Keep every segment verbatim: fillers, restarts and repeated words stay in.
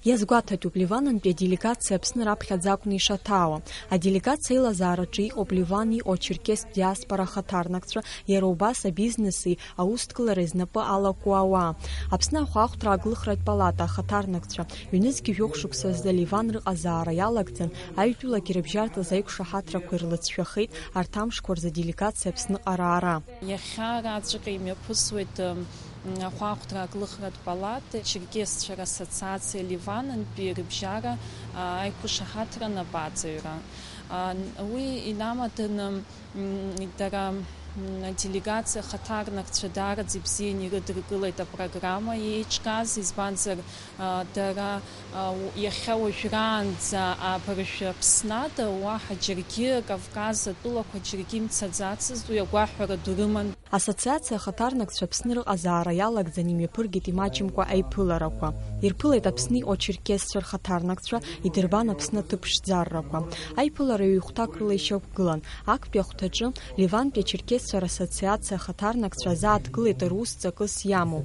Иазгәаҭатәуп, Ливанынтәи аделегациа Аԥсны раԥхьаӡа акәны ишаҭаауа. Аделегациа аилазаараҿы иҟоуп Ливан иҟоу ачерқьестә диаспора ахаҭарнакцәа, иара убас абизнеси аусҭгылареи знапы алаку ауаа. Аԥсны ахәаахәҭра аглыхратә палата ахаҭарнакцәа ҩнызқьи жәохә шықәса зда Ливан рыҟазаара иалагӡан, аҩ-тәылак ирыбжьарҵаз аиқәшаҳаҭрақәа ирлыҵшәахеит арҭ амшқәа рзы аделегациа Аԥсныҟа раара. Иахьа ара аӡәык имҩаԥысуеит, м, ахәаахәҭра аглыхратә палата, Черкесцәа рассоциациа Ливанынтәи рыбжьара, а, аиқәшаҳаҭра напаҵаҩра. А, н-, уи инамаданы, м, дара, м, аделегациа ахаҭарнакцәа даараӡа ибзианы ирыдыркылеит апрограмма еиҿкааз, избанзар, а, дара, а, у-, иахьа уажәраанӡа абыржәы Аԥсны ада уаҳа џьаргьы Кавказ атәылақәа џьаргьы имцаӡацызт, уи агәаҳәара ду рыман. Ассоциациа ахаҭарнакцәа Аԥсны рыҟазаара иалагӡан имҩаԥыргеит имаҷымкәа аиԥыларақәа. Ирԥылеит Аԥсны иҟоу ачерқьесцәа рхаҭарнакцәа, идырбан Аԥсны аҭыԥ ԥшӡаррақәа. Аиԥылара ҩ-хәҭак рыла ишьақәгылан. Актәи ахәҭаҿы Ливантәи ачерқьесцәа рассоциациа ахаҭарнакцәа азааҭгылеит рус ҵакыс иамоу.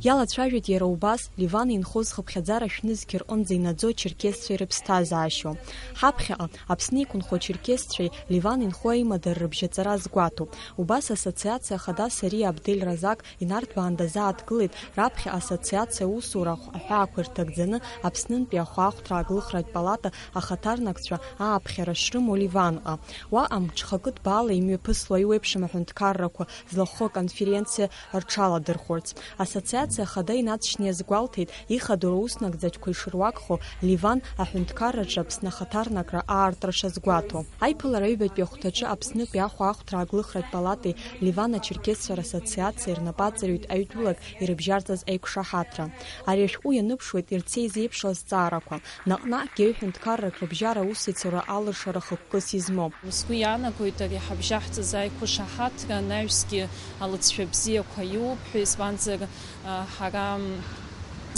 Иалацәажәеит иара убас Ливан инхоз хыԥхьаӡара шәнызқь рҟынӡа инаӡо ачерқьесцәа ирыԥсҭазаашьоу. Ҳаԥхьаҟа Аԥсны иқәынхо ачерқьесцәеи Ливан инхо аимадара рыбжьаҵара азгәаҭоуп. Убас ассоциациа ахада Сариа Абдел Разак инарҭбаан дазааҭгылеит раԥхьа ассоциациа аусура ахә-, аҳәаақәа ирҭагӡаны Аԥснынтәи ахәаахәҭра аглыхратә палата ахаҭарнакцәа ааԥхьара шрымоу Ливанҟа. Уаҟа мҽхакы ҭбаала имҩаԥысло аиуеиԥшым аҳәынҭқаррақәа злахәхо аконференциа рҽаладырхәырц. Ассоциациа ахада инаҵшьны иазгәалҭеит, ихадоу аус нагӡатәқәа ишыруакхо Ливан аҳәынҭқарраҿы Аԥсны ахаҭарнакра аартра шазгәаҭо. Аиԥылара аҩбатәи ахәҭаҿы Аԥснытәи ахәаахәҭра аглыхратә палатеи Ливан ачерқьесцәа рассоциациеи рнапаҵаҩит аҩ-тәылак ирыбжьарҵаз аиқәшаҳаҭра. Ари ашәҟәы ианыԥшуеит ирцеи зеиԥшу азҵаарақәа. Наҟ-наҟгьы аҩ-ҳәынҭқаррак рыбжьара аусеицура алыршара хықәкыс измоуп. Сгәы иаанагоит ари ҳабжьаҳҵаз аиқәшаҳаҭра анаҩсгьы алыҵшәа бзиақәа иоуп ҳәа, избанзар, а, ҳара, м,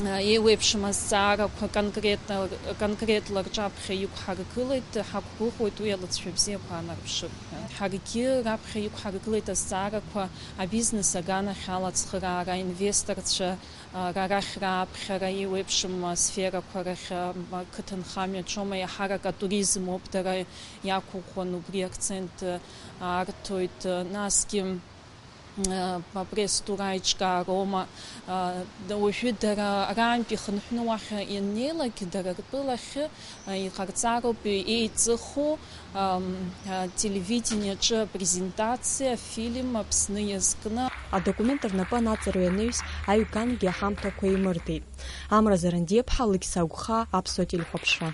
а, еиуеиԥшым азҵаарақәа конкретно, конкретла рҿаԥхьа иқәҳаргылеит, ҳақәгәыӷуеит уи алыҵшәа бзиақәа аанарԥшып ҳәа. Ҳаргьы раԥхьа иқәҳаргылеит азҵаарақәа абизнес аганахь алацхыраара, аинвесторцәа, а, ра-, рахь рааԥхьара, еиуеиԥшым, а, сферақәа рахь, а, м, а, қыҭанхамҩа ҿома, еиҳарак атуризм ауп дара иақәыӷәӷәан, убри акцент, а, арҭоит, а, насгьы, м, а, апресс-тур аиҿкаароума, а, д-, уажәы дара араантә ихынҳәны уахь ианнеилак, дара ртәылахь, а, иҟарҵароуп еиҵыху, ам, а, телевидениаҿы апрезентациа, афильм Аԥсны иазкны. Адокумент рнапы анаҵару ианаҩс, аҩгангьы аҳамҭақәа еимырдеит. Амра Зарандиаԥҳа, Лықьса Агәхаа, Аԥсуа телехәаԥшра.